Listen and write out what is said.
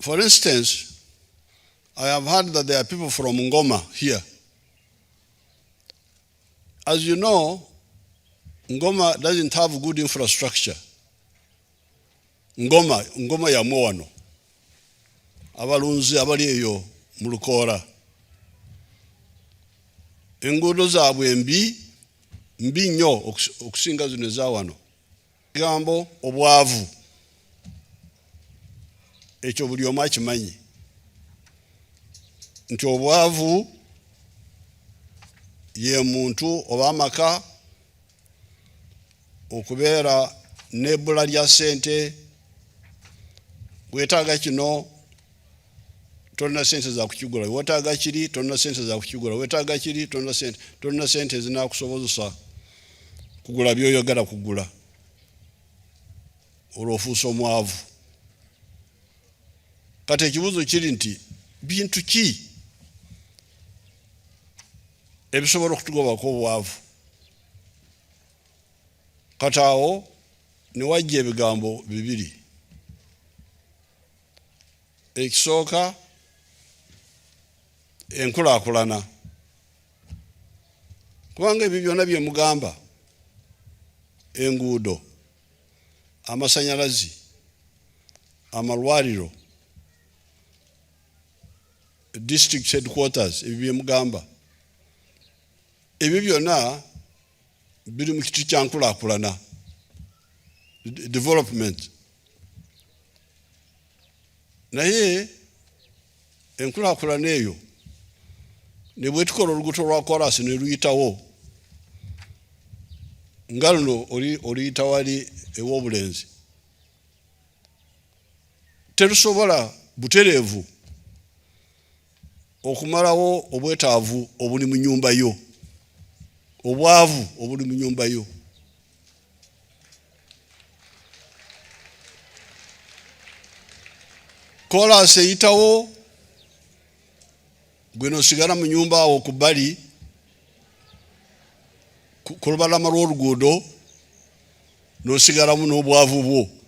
For instance, I have heard that there are people from Ngoma here. As you know, Ngoma doesn't have good infrastructure. Ngoma, Ngoma yamwe wano. Abalunzi abali eyo mu lukoora. Enguudo zaabwe mbi, mbi nnyo okusinga zino eza wano. Ekigambo obwavu ekyo buli omu akimanyi nti obwavu ye muntu oba amaka okubeera n'ebbula lya ssente. Weetaaga kino, tolina ssente za kukigula. Weetaaga kiri, tolina ssente za kukigula. Weetaaga kiri, tolina ssente, tolina ssente ezinaakusobozesa kugula by'oyagala kugula. Olwo ofuuse omwavu. Kati ekibuuzo kiri nti bintu ki ebisobola okutugobako obwavu? Kati awo ne wajja ebigambo bibiri. Ekisooka, enkulaakulana, kubanga ebyo byonna bye mugamba, enguudo, amasanyalazi, amalwaliro, district headquarters, ebyo bye mugamba, ebyo byonna biri mu kiti kya nkulaakulana, development. Naye enkulaakulana eyo ne bwe tukola oluguuto lwa koraasi ne luyitawo nga luno oluyita wali ew'obulenzi, terusobola butereevu okumalawo obwetaavu obuli mu nyumba yo, obwavu obuli mu nyumba yo. Koolaasi eyitawo, gwe nosigala mu nyumba awo ku bbali ku lubalama lw'oluguudo, n'osigalamu n'obwavu bwo.